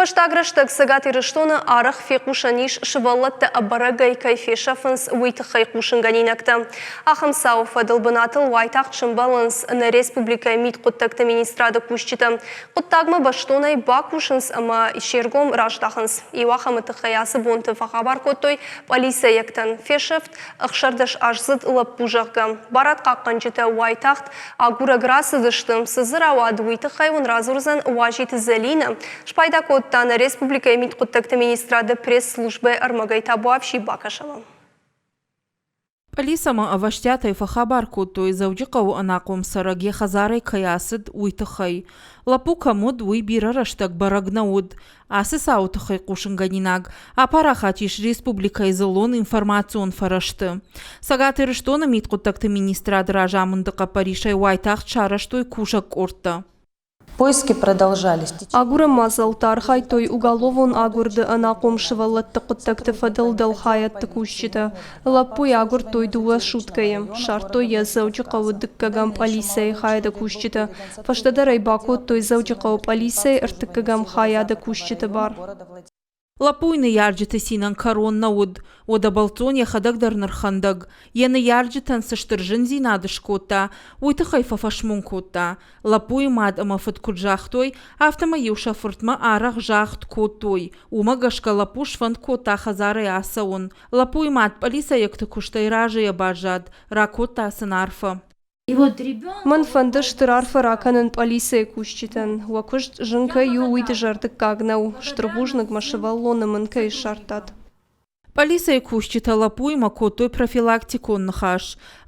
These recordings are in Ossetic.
Фӕстаг рӕстӕг Цӕгат Ирыстоны арӕх фехъусӕн ис, сывӕллӕттӕ ӕбӕрӕгӕй кӕй фесӕфынц, уый тыххӕй хъусынгӕнинӕгтӕ. Ахӕм цауы фӕдыл бынатыл уайтагъд сӕмбӕлынц нӕ республикӕйы мидхъуыддӕгты министрады кусджытӕ. Хъуыддагмӕ бӕстонӕй бакусынц ӕмӕ се ргом раздахынц. Иу ахӕмы тыххӕй ацы бонты фӕхабар кодтой пъӕлицӕйӕгтӕн. Фесӕфт 16-аздзыд лӕппу, зӕгъгӕ. Барадхъахъхъӕнджытӕ уайтагъд агурӕг рацыдысты. Цы дзы рауад, уый тыххӕй уын радзурдзӕн Уазиты Зӕлинӕ. Спайда кодта нӕ республикӕйы мидхъуыддӕгты министрады пресс-службӕйы ӕрмӕгӕй табуафси бакӕсӕм. Пъӕлицӕмӕ ӕвӕстиатӕй фӕхабар кодтой, Дзӕуджыхъӕуы ӕнахъом цӕрӕг йӕ хӕдзарӕй кӕй ацыд, уый тыххӕй. Лӕппу кӕм уыд, уый бирӕ рӕстӕг бӕрӕг нӕ уыд. Ацы цауы тыххӕй хъусынгӕнинаг апарахат ис республикӕйы дзыллон информацион фӕрӕзты. Цӕгат Ирыстоны мидхъуыддӕгты министрады разамынды хъӕппӕрисӕй уайтагъд сарӕзтой кусӕг къордтӕ. Поиски продолжались. Агурӕн мадзӕлтты архайдтой уголовон агуырды ӕнахъом сывӕллӕтты хъуыддӕгты фӕдыл дӕлхайӕдты кусджытӕ. Лӕппуйы агуырдтой дыууӕ суткӕйы, ссардтой йӕ Дзӕуджыхъӕуы дыккӕгӕм пъӕлицӕйы хайады кусджытӕ. Фӕстӕдӕр ӕй бакодтой Дзӕуджыхъӕуы пъӕлицӕйы ӕртыккӕгӕм хайады кусджыты бар. Лӕппуйы ныййарджыты цинӕн кӕрон нӕ уыд. Уӕдӕ бӕлццон йӕхӕдӕг дӕр нырхӕндӕг. Йӕ ныййарджытӕн цы стыр зындзинад скодта, уый тыххӕй фӕфӕсмон кодта. Лӕппуйы мад ӕмӕ фыд куыд загътой, афтӕмӕй-иу сӕ фыртмӕ арӕх загъд кодтой. Уымӕ гӕсгӕ лӕппу сфӕнд кодта хӕдзарӕй ацӕуын. Лӕппуйы мад пъӕлицӕйӕгты куыстӕй разыйӕ баззад, ракодта сын арфӕ. Мӕн фӕнды стыр арфӕ ракӕнын пъӕлицӕйы кусджытӕн. Уӕ куыст зын кӕй у, уый дызӕрдыггаг нӕу. Стыр бузныг, мӕ сывӕллоны мын кӕй ссардтат. Пъӕлицӕйы кусджытӕ лӕппуимӕ кодтой профилактикон ныхас.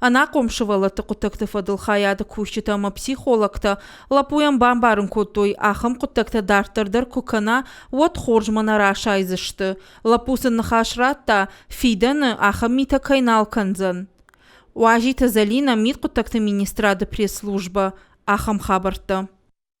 Ӕнахъом сывӕллӕтты хъуыддӕгты фӕдыл хайады кусджытӕ ӕмӕ психологтӕ лӕппуйӕн бамбарын кодтой, ахӕм хъуыддӕгтӕ дарддӕр дӕр куы кӕна, уӕд хорзмӕ нӕ расайдзысты. Лӕппу сын ныхас радта, фидӕны ахӕм митӕ кӕй нал кӕндзӕн. Уазиты Зӕлинӕ, мидхъуыддӕгты министрады пресс-службӕ, ахӕм хабӕрттӕ.